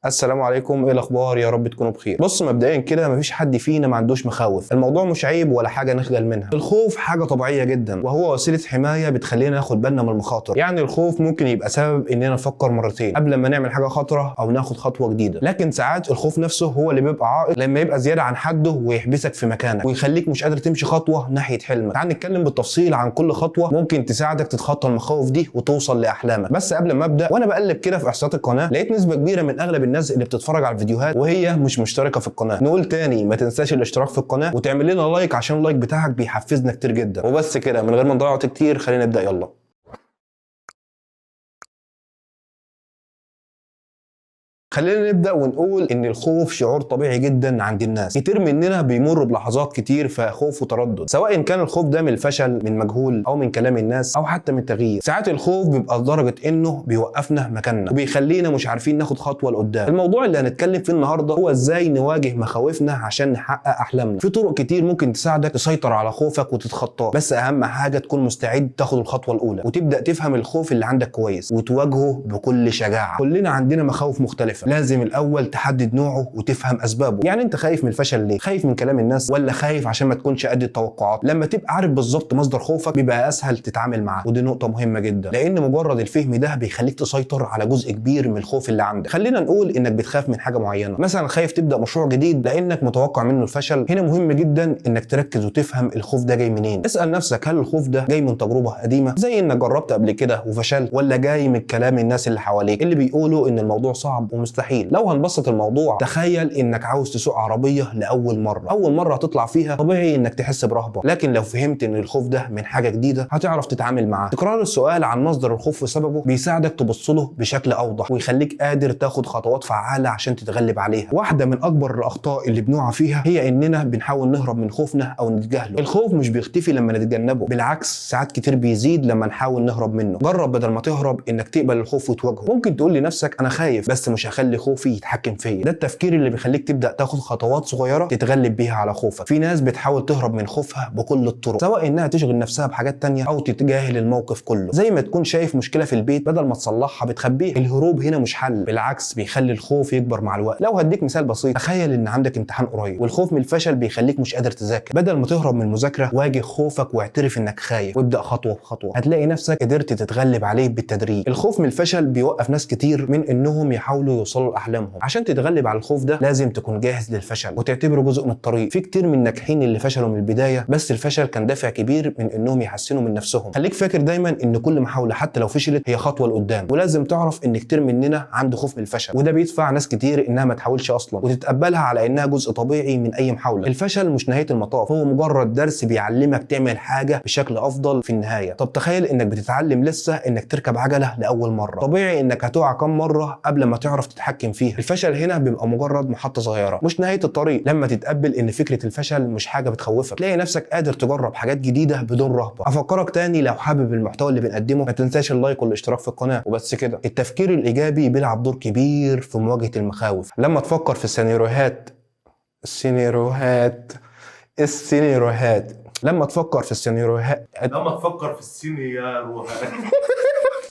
السلام عليكم، ايه الاخبار؟ يا رب تكونوا بخير. بص، مبدئيا كده مفيش حد فينا ما عندوش مخاوف. الموضوع مش عيب ولا حاجة نخجل منها. الخوف حاجة طبيعية جدا، وهو وسيلة حماية بتخلينا ناخد بالنا من المخاطر. يعني الخوف ممكن يبقى سبب اننا نفكر مرتين قبل ما نعمل حاجة خطره او ناخد خطوة جديدة. لكن ساعات الخوف نفسه هو اللي بيبقى عائق لما يبقى زيادة عن حده ويحبسك في مكانك ويخليك مش قادر تمشي خطوة ناحية حلمك. تعال نتكلم بالتفصيل عن كل خطوة ممكن تساعدك تتخطى المخاوف دي وتوصل لاحلامك. بس قبل ما ابدا، وانا بقلب كده في احصائيات القناة لقيت نسبه كبيرة من اغلب الناس اللي بتتفرج على الفيديوهات وهي مش مشتركة في القناة. نقول تاني، ما تنساش الاشتراك في القناة وتعمل لنا like، عشان ال like بتاعك بيحفزنا كتير جدا. وبس كده، من غير ما نضيع وقت كتير خلينا نبدا، يلا. خلينا نبدا ونقول ان الخوف شعور طبيعي جدا عند الناس. كتير مننا بيمر بلحظات كتير فيها خوف وتردد، سواء كان الخوف ده من الفشل، من مجهول، او من كلام الناس، او حتى من التغيير. ساعات الخوف بيبقى لدرجة انه بيوقفنا مكاننا وبيخلينا مش عارفين ناخد خطوة لقدام. الموضوع اللي هنتكلم فيه النهارده هو ازاي نواجه مخاوفنا عشان نحقق احلامنا. في طرق كتير ممكن تساعدك تسيطر على خوفك وتتخطاه، بس اهم حاجة تكون مستعد تاخد الخطوة الاولى وتبدا تفهم الخوف اللي عندك كويس وتواجهه بكل شجاعة. كلنا عندنا مخاوف مختلفة، لازم الاول تحدد نوعه وتفهم اسبابه. يعني انت خايف من الفشل ليه؟ خايف من كلام الناس، ولا خايف عشان ما تكونش قد التوقعات؟ لما تبقى عارف بالظبط مصدر خوفك بيبقى اسهل تتعامل معاه، ودي نقطة مهمة جدا، لان مجرد الفهم ده بيخليك تسيطر على جزء كبير من الخوف اللي عندك. خلينا نقول انك بتخاف من حاجة معينة، مثلا خايف تبدا مشروع جديد لانك متوقع منه الفشل. هنا مهم جدا انك تركز وتفهم الخوف ده جاي منين. اسال نفسك، هل الخوف ده جاي من تجربه قديمة زي انك جربت قبل كده وفشلت، ولا جاي من كلام الناس اللي حواليك اللي بيقولوا ان الموضوع صعب ومستحيل؟ لو هنبسط الموضوع، تخيل انك عاوز تسوق عربية لاول مرة. اول مرة هتطلع فيها طبيعي انك تحس برهبه، لكن لو فهمت ان الخوف ده من حاجة جديدة هتعرف تتعامل معاه. تكرار السؤال عن مصدر الخوف وسببه بيساعدك تبص له بشكل اوضح ويخليك قادر تاخد خطوات فعاله عشان تتغلب عليها. واحدة من اكبر الاخطاء اللي بنقع فيها هي اننا بنحاول نهرب من خوفنا او نتجاهله. الخوف مش بيختفي لما نتجنبه، بالعكس ساعات كتير بيزيد لما نحاول نهرب منه. جرب بدل ما تهرب انك تقبل الخوف وتواجهه. ممكن تقول لنفسك انا خايف بس مش هخلي خوفي يتحكم فيا. ده التفكير اللي بيخليك تبدا تاخد خطوات صغيرة تتغلب بيها على خوفك. في ناس بتحاول تهرب من خوفها بكل الطرق، سواء انها تشغل نفسها بحاجات تانية او تتجاهل الموقف كله. زي ما تكون شايف مشكلة في البيت بدل ما تصلحها بتخبيها. الهروب هنا مش حل، بالعكس بيخلي الخوف يكبر مع الوقت. لو هديك مثال بسيط، تخيل ان عندك امتحان قريب والخوف من الفشل بيخليك مش قادر تذاكر. بدل ما تهرب من المذاكرة واجه خوفك واعترف انك خايف وابدا خطوة بخطوة، هتلاقي نفسك قدرت تتغلب عليه بالتدريج. الخوف من الفشل بيوقف ناس كتير من انهم يحاولوا يوصلوا لاحلامهم. عشان تتغلب على الخوف ده لازم تكون جاهز للفشل وتعتبره جزء من الطريق. في كتير من الناجحين اللي فشلوا من البداية، بس الفشل كان دافع كبير من انهم يحسنوا من نفسهم. خليك فاكر دايما ان كل محاولة حتى لو فشلت هي خطوة لقدام. ولازم تعرف ان كتير مننا عنده خوف من الفشل، وده بيدفع ناس كتير انها ما تحاولش اصلا وتتقبلها على انها جزء طبيعي من اي محاولة. الفشل مش نهاية المطاف، هو مجرد درس بيعلمك تعمل حاجة بشكل افضل في النهاية. طب تخيل انك بتتعلم لسه انك تركب عجله لاول مرة، طبيعي انك هتقع كم مرة قبل ما تعرف تتحكم فيها. الفشل هنا بيبقى مجرد محطة صغيرة مش نهاية الطريق. لما تتقبل ان فكرة الفشل مش حاجة بتخوفك، تلاقي نفسك قادر تجرب حاجات جديدة بدون رهبة. افكرك تاني، لو حابب المحتوى اللي بنقدمه ما تنساش ال like والاشتراك في القناة. وبس كده، التفكير الايجابي بيلعب دور كبير في مواجهة المخاوف. لما تفكر في السيناريوهات السيناريوهات السيناريوهات لما تفكر في السيناريوهات لما تفكر في السيناريوهات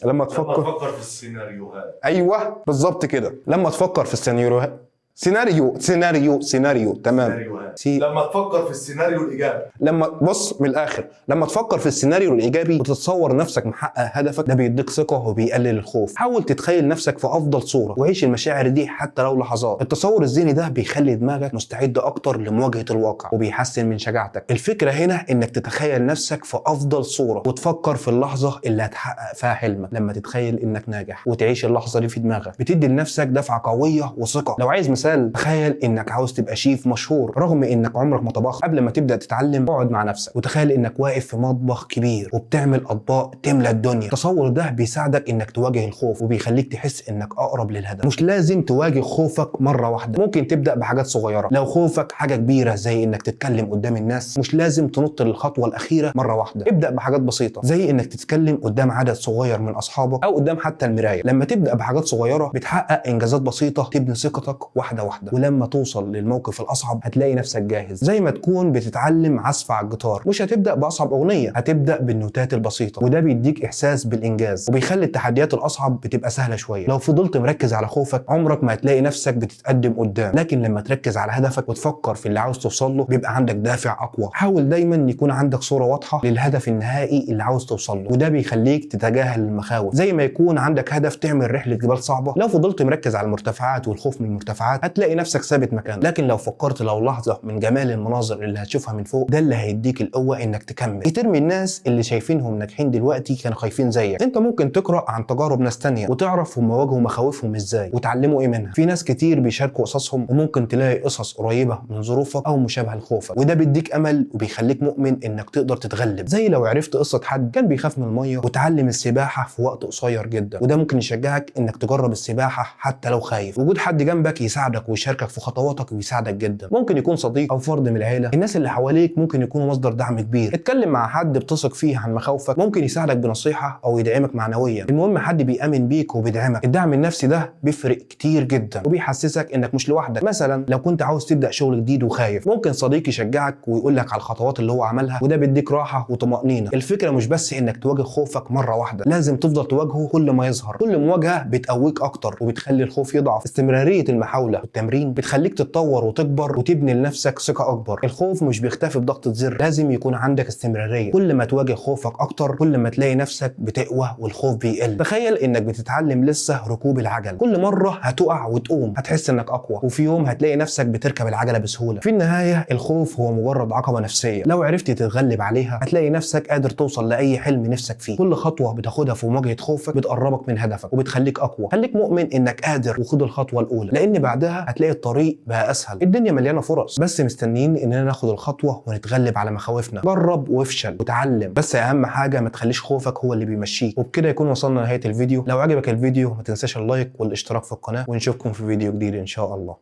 لما لما تفكر تفكر في السيناريوهات ايوه بالظبط كده، لما تفكر في السيناريوهات سيناريو سيناريو سيناريو تمام سيناريوهات سي لما تفكر في السيناريو الايجابي. لما بص من الاخر، لما تفكر في السيناريو الايجابي وتتصور نفسك محقق هدفك، ده بيديك ثقة وبيقلل الخوف. حاول تتخيل نفسك في افضل صوره وعيش المشاعر دي حتى لو لحظات. التصور الذهني ده بيخلي دماغك مستعد اكتر لمواجهة الواقع وبيحسن من شجاعتك. الفكرة هنا انك تتخيل نفسك في افضل صوره وتفكر في اللحظة اللي هتحقق فيها حلمك. لما تتخيل انك ناجح وتعيش اللحظة دي في دماغك بتدي لنفسك دفعه قوية وثقه. لو عايز مثال، تخيل انك عاوز تبقى شيف مشهور رغم انك عمرك ما طبخت. قبل ما تبدا تتعلم اقعد مع نفسك وتخيل انك واقف في مطبخ كبير وبتعمل اطباق تملى الدنيا. التصور ده بيساعدك انك تواجه الخوف وبيخليك تحس انك اقرب للهدف. مش لازم تواجه خوفك مرة واحدة، ممكن تبدا بحاجات صغيرة. لو خوفك حاجة كبيرة زي انك تتكلم قدام الناس، مش لازم تنط للخطوة الاخيرة مرة واحدة. ابدا بحاجات بسيطة زي انك تتكلم قدام عدد صغير من اصحابك او قدام حتى المراية. لما تبدا بحاجات صغيرة بتحقق انجازات بسيطة تبني ثقتك واحدة واحدة واحدة، ولما توصل للموقف الاصعب هتلاقي نفسك جاهز. زي ما تكون بتتعلم عزف على الجيتار، مش هتبدا باصعب اغنية، هتبدا بالنوتات البسيطة، وده بيديك احساس بالانجاز وبيخلي التحديات الاصعب بتبقى سهلة شوية. لو فضلت مركز على خوفك عمرك ما هتلاقي نفسك بتتقدم قدام، لكن لما تركز على هدفك وتفكر في اللي عاوز توصل له بيبقى عندك دافع اقوى. حاول دايما يكون عندك صوره واضحة للهدف النهائي اللي عاوز توصل له، وده بيخليك تتجاهل المخاوف. زي ما يكون عندك هدف تعمل رحله جبال صعبة، لو فضلت مركز على المرتفعات والخوف من المرتفعات هتلاقي نفسك ثابت مكانك، لكن لو فكرت لو لحظة من جمال المناظر اللي هتشوفها من فوق، ده اللي هيديك القوة انك تكمل. كتير من الناس اللي شايفينهم ناجحين دلوقتي كانوا خايفين زيك. انت ممكن تقرا عن تجارب ناس تانية وتعرف هم واجهوا مخاوفهم ازاي وتعلموا ايه منها. في ناس كتير بيشاركوا قصصهم، وممكن تلاقي قصص قريبه من ظروفك او مشابهة لخوفك، وده بيديك امل وبيخليك مؤمن انك تقدر تتغلب. زي لو عرفت قصة حد كان بيخاف من المية وتعلم السباحة في وقت قصير جدا، وده ممكن يشجعك انك تجرب السباحة حتى لو خايف. وجود حد جنبك يساعدك ويشاركك في خطواتك ويساعدك جدا، ممكن يكون صديق او فرد من العيلة. الناس اللي حواليك ممكن يكونوا مصدر دعم كبير. اتكلم مع حد بتثق فيه عن مخاوفك، ممكن يساعدك بنصيحة او يدعمك معنويا. المهم حد بيأمن بيك وبيدعمك. الدعم النفسي ده بيفرق كتير جدا وبيحسسك انك مش لوحدك. مثلا لو كنت عاوز تبدأ شغل جديد وخايف، ممكن صديق يشجعك ويقول لك على الخطوات اللي هو عملها، وده بيديك راحة وطمأنينة. الفكرة مش بس انك تواجه خوفك مرة واحدة، لازم تفضل تواجهه كل ما يظهر. كل مواجهة بتقويك اكتر وبتخلي الخوف يضعف. استمرارية المحاولة والتمرين بتخليك تتطور وتكبر وتبني لنفسك ثقة اكبر. الخوف مش بيختفي بضغطة زر، لازم يكون عندك استمرارية. كل ما تواجه خوفك اكتر كل ما تلاقي نفسك بتقوى والخوف بيقل. تخيل انك بتتعلم لسه ركوب العجل، كل مرة هتقع وتقوم هتحس انك اقوى، وفي يوم هتلاقي نفسك بتركب العجلة بسهولة. في النهاية الخوف هو مجرد عقبة نفسية، لو عرفت تتغلب عليها هتلاقي نفسك قادر توصل لأي حلم نفسك فيه. كل خطوة بتاخدها في مواجهة خوفك بتقربك من هدفك وبتخليك اقوى. خليك مؤمن انك قادر وخد الخطوة الاولى، لان بعدها هتلاقي الطريق بقى اسهل. الدنيا مليانة فرص، بس مستنيين اننا ناخد الخطوة ونتغلب على مخاوفنا. جرب وافشل وتعلم، بس اهم حاجة ما تخليش خوفك هو اللي بيمشيك. وبكده يكون وصلنا لنهاية الفيديو. لو عجبك الفيديو ما تنساش ال like والاشتراك في القناة، ونشوفكم في فيديو جديد ان شاء الله.